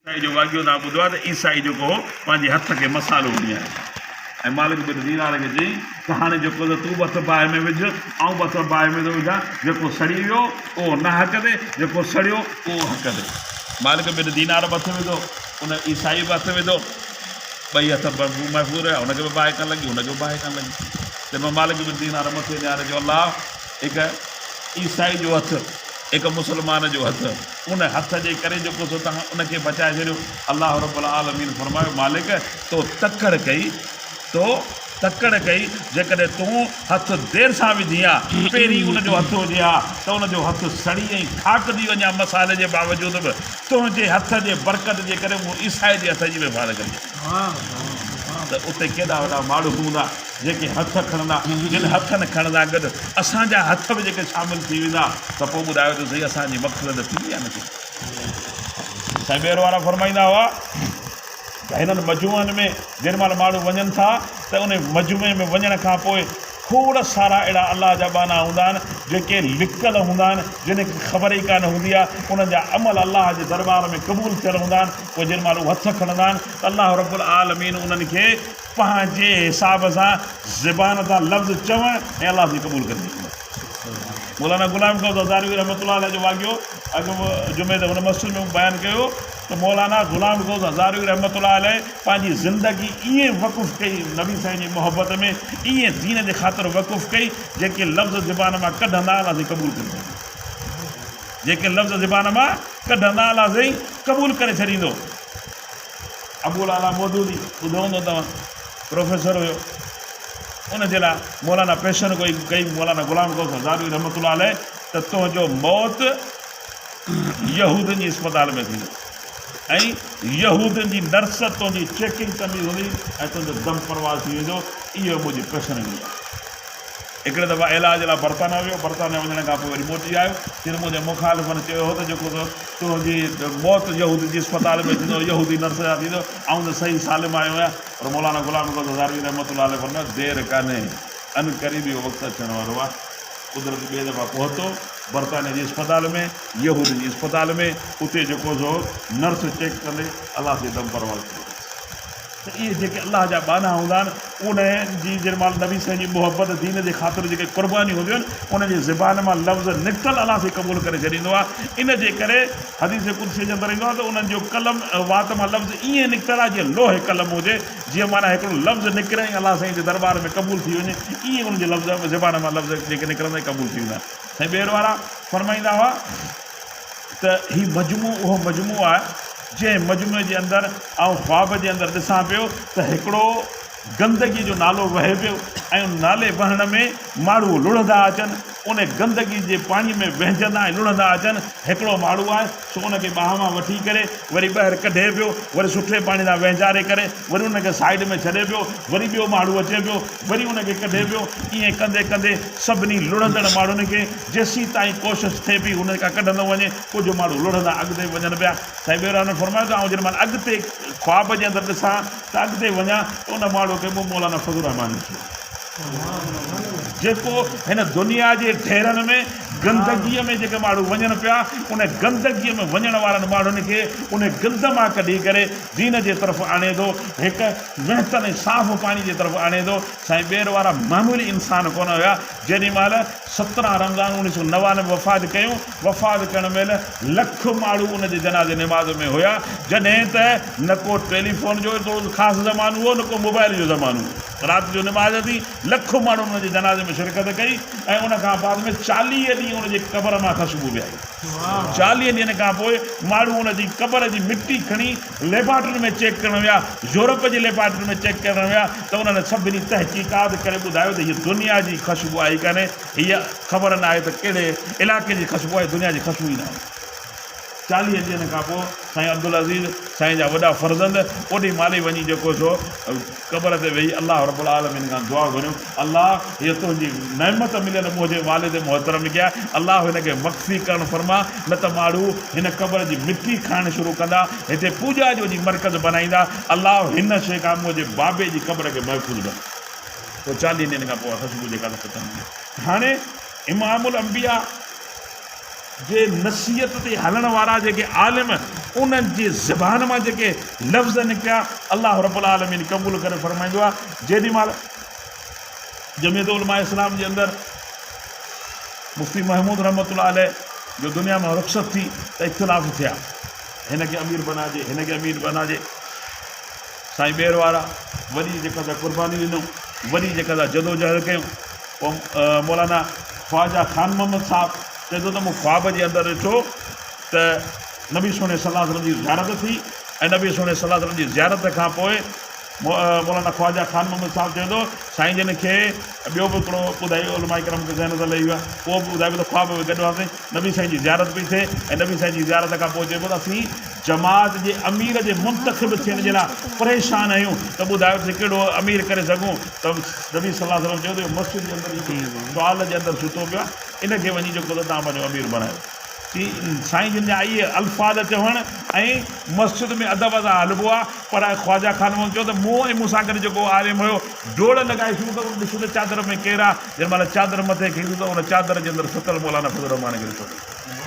عيسائي جو واقعو توهان ٻڌو آهي ته عيسائي جيڪو هو پنهنجي هٿ کي مصالحو کڻي آيو ۽ مالڪ بن دينار کي چيائين ته هاڻي جيڪو ته تون به هٿ باهه ۾ وجهه آئون به هٿ باهه ۾ ٿو وجهان جيڪو سڙي ويو اهو ناحق تي جيڪو سڙيو اهو حق تي. مالڪ بن دينار به هٿ وڌو ان عيسائي به هٿ وڌو ٻئي هٿ محفوظ رهيا هن کي به باهه ڪانه لڳي هن کي به باهه ڪانه لڳي تنهن مهل مالڪ بن دينار مٿي نهاري چيو الله هڪ عيسائي جو هٿ هڪ مسلمان جو هٿ ان هٿ جي ڪري جيڪو سو توهان ان کي بچائي ڇڏيو. الله رب العالمين فرمايو، مالڪ! تو تڪڙ ڪئي، تو تڪڙ ڪئي، جيڪڏهن تون هٿ دير سان وجهين ها، پهرين ان جو هٿ هجي ها ته ان جو هٿ سڙي ۽ خاڪ ٿي وڃي ها مصالحي جي باوجود به تنهنجي هٿ جي برڪت جي ڪري مون عيسائي جي هٿ جي به حفاظت ڪري ڇڏي. ته اتي ڪيڏا وڏا ماڻهو هوندا جيڪي هٿ کڻندا، جن هٿن کڻڻ سان گڏ اسان جا هٿ به جيڪي شامل ٿي ويندا ته پوء ٻڌايو ته سهي اسان جي مغفرت ٿيندي يا نه ٿيندي؟ سائين ٻير وارا فرمائيندا هئا ته هنن مجموعن ۾ جنهن مهل ماڻهو وڃن ٿا ته ان مجموعي ۾ وڃڻ کان پوء کوڙ سارا اهڙا الله جا ٻانها هوندا آهن جيڪي لڪل هوندا آهن جن کي خبر ئي ڪانه هوندي آهي انهن جا عمل الله جي درٻار ۾ قبول ٿيل هوندا آهن پوء جنهن مهل هو هٿ کڻندا آهن ته الله رب العالمين انهن کي پنهنجي حساب سان زبان تان لفظ چوڻ ۽ الله سائين قبول ڪري ڇڏيندو. مولانا غلام غوث هزاروي رحمة الله عليه جو واقعو اڳ جمعي تي هن مسجد ۾ مون بيان ڪيو ته مولانا غلام غوث هزاروي رحمة الله عليه پنهنجي زندگي ائين وقف ڪئي نبي سائين جي محبت ۾ ائين دين جي خاطر وقف ڪئي جيڪي لفظ زبان مان ڪڍندا الله سائين قبول ڪري ڇڏيندو جيڪي لفظ زبان مان ڪڍندا الله سائين قبول ڪري ڇڏيندو. ابو الاعليٰ مودودي ٻڌو هوندو توهان پروفيسر هيو ان جي لاء مولانا پيشن گوئي ڪئي مولانا غلام غوث هزاروي رحمة الله عليه ته تنهنجو موت يهودين جي اسپتال ۾ ٿيندو ۽ يهودين جي نرس تنهنجي چيڪنگ ڪندي هوندي ۽ تنهنجو دم پرواز ٿي ويندو اهو منهنجي پيشن گوئي آهي. هڪڙي دفعي علاج لاء برطانيا ويو، برطانيا وڃڻ کان پوء وري موٽي آيو، چي ته منهنجي مخالفن چيو هو ته جيڪو تو تنهنجي موت يهودين جي اسپتال ۾ ٿيندو، يهودي نرس جا ٿيندو، آئون ته صحيح سالم آيو آهيان، پر مولانا غلام غوث هزاروي رحمة الله عليه فرمايو، دير ڪانهي، عنقريب اهو وقت اچڻ وارو آهي. قدرت ٻئي دفعا پهتو برطانيا جي اسپتال ۾، يهودين جي اسپتال ۾، اتي جيڪو سو نرس چيڪ ڪندي الله سي دم پرواز ٿي ويس. ته اهي جيڪي الله جا ٻانها هوندا آهن انهن جي جنهن مهل نبي سائين جي محبت دين جي خاطر جيڪي قربانيون هونديون آهن انهن جي زبان مان لفظ نڪتل الله سائين قبول ڪري ڇڏيندو آهي ان جي ڪري حديث قدسي جي اندر ايندو آهي ته انهن جو قلم وات مان لفظ ائين نڪتل آهي جيئن لوح قلم هجي جيئن معنيٰ هڪڙو لفظ نڪري ۽ الله سائين جي درٻار ۾ قبول ٿي وڃي ائين انهن جي لفظ زبان مان لفظ جيڪي نڪرندا آهن قبول ٿي ويندا آهن سائين ٻير وارا فرمائيندا هئا ته هي مجموعو اهو مجموعو آهي جنهن مجموعي جي اندر آئون خواب جي اندر ڏسان پيو ته هڪڙو گندگي جو نالو وهي پيو ۽ ان نالي وهڻ ۾ ماڻهو لڙهندا اچن، ان گندگي جي پاڻي ۾ وهنجندا ۽ لڙهندا اچن، هڪڙو ماڻهو آهي سو ان کي ٻانهن مان وٺي ڪري وري ٻاهر ڪڍي پيو، وري سٺي پاڻي سان وهنجاري ڪري وري ان کي سائيڊ ۾ ڇڏي پيو، وري ٻيو ماڻهو اچي پيو وري ان کي ڪڍي پيو، ائين ڪندي ڪندي سڀني لڙهندڙ ماڻهن کي جيسيتائين ڪوشش ٿئي پئي ان کان ڪڍندو وڃي، ڪجهه ماڻهو لڙهندا اڳتي وڃن پيا. سائين ٻيرانو فرمايو ته آئون جڏهن مهل اڳتي خواب جي اندر ڏسان ته اڳتي وڃان ته ان ماڻهوء کي مون مولانا فضل الرحمان ڏٺو جيڪو هن دنيا جي ڍيرن ۾ گندگيء ۾ جيڪي ماڻهو وڃن پيا ان گندگيء ۾ وڃڻ وارن ماڻهن کي ان گند مان ڪڍي ڪري دين جي طرف آڻي ٿو هڪ وهنتل ۽ صاف پاڻي جي طرف آڻي ٿو. سائين ٻير وارا معمولي انسان ڪونه هيا. جيڏي مهل 17 رمضان 1999 وفات ڪيون، وفات ڪرڻ مهل لک ماڻهو ان جي جنازي نماز ۾ هيا، جڏهن ته نه ڪو ٽيليفون جو ايترو خاص زمانو هو نه ڪو موبائل جو زمانو هو. رات جو نماز ٿي، لک ماڻهن ان جي جنازي ۾ شرڪت ڪئي ۽ ان کان بعد ۾ 40 ڏينهن ان جي قبر مان خشبو به آئي. 40 ڏينهن کان پوء ماڻهو ان جي قبر جي مٽي کڻي ليبارٽرين ۾ چيڪ ڪرڻ ويا، يورپ جي ليبارٽرين ۾ چيڪ ڪرڻ ويا ته انهن سڀني تحقيقات ڪري ٻڌايو ته هيء دنيا جي خشبو آهي ڪانهي، هيء خبر ناهي ته ڪهڙي علائقي جي خشبو آهي، دنيا جي خشبو ئي ناهي. 40 ڏينهن کان پوء سائين عبدالعزيز سائين جا وڏا فرزند اوڏي مهل ئي وڃي جيڪو سو قبر تي ويهي الله رب العالمين کان دعا گهريون، الله هيء تنهنجي نعمت مليل منهنجي والد محترم کي آهي، الله هن کي مخفي ڪرڻ فرما، نه ته ماڻهو هن قبر جي مٽي کائڻ شروع ڪندا، هتي پوڄا جو وڃي مرڪز بنائيندا، الله هن شيء کان منهنجي بابي جي قبر کي محفوظ بناء. پوء 40 ڏينهن کان پوء اها خشبو جيڪا ته ختم ٿي. هاڻي امام الانبياء. جي نصيحت تي هلڻ وارا جيڪي عالم انهن جي زبان مان جيڪي لفظ نڪتيا الله رب العالمين قبول ڪري فرمائيندو آهي. جيڏي مهل جمعيت علماء اسلام جي اندر مفتي محمود رحمة الله عليه جو دنيا مان رخصت ٿي ته اختلاف ٿيا هن کي امير بنائجي هن کي امير بنائجي. سائين ٻير وارا وڏي جيڪا سا قرباني ڏنو وڏي جيڪا سا جدوجهد ڪيون پوء مولانا خواجه خان محمد صاحب چئي ٿو ته مون خواب جي اندر ڏٺو ته نبي سهڻي صلي الله عليه وسلم جي زيارت ٿي ۽ نبي سهڻي صلي الله عليه وسلم جي زيارت کان پوء مولانا خواجه خان محمد صاحب چئي ٿو سائين جن کي ٻيو به هڪڙو ٻڌايو علماء ڪرام کي ذهن تان لهي ويو آهي اهو به ٻڌايو ته خواب ۾ گڏ هئاسين نبي سائين جي زيارت پئي ٿئي ۽ نبي سائين جي زيارت کان پوء چئبو ته اسين جماعت جي امير جي منتخب ٿيڻ جي لاء پريشان آهيون ته ٻڌايو ته ڪهڙو امير ڪري سگهون ته نبي صلي الله عليه وسلم چيو ته اهو مسجد جي اندر جيڪو ٽوال جي اندر ستو پيو آهي ان کي وڃي جيڪو ته توهان پنهنجو امير بڻايو. چي سائين جن جا اهي الفاظ چوڻ ۽ مسجد ۾ ادب سان هلبو آهي پر خواجه خان محمد چيو ته مون ۽ مون سان گڏ جيڪو عالم هيو ڊوڙ لڳائي شروع ته ڏسون ته چادر ۾ ڪير آهي جنهن مهل چادر مٿي کنئي ته ان چادر جي اندر ستل مولانا فضل الرحمان کي ڏٺو.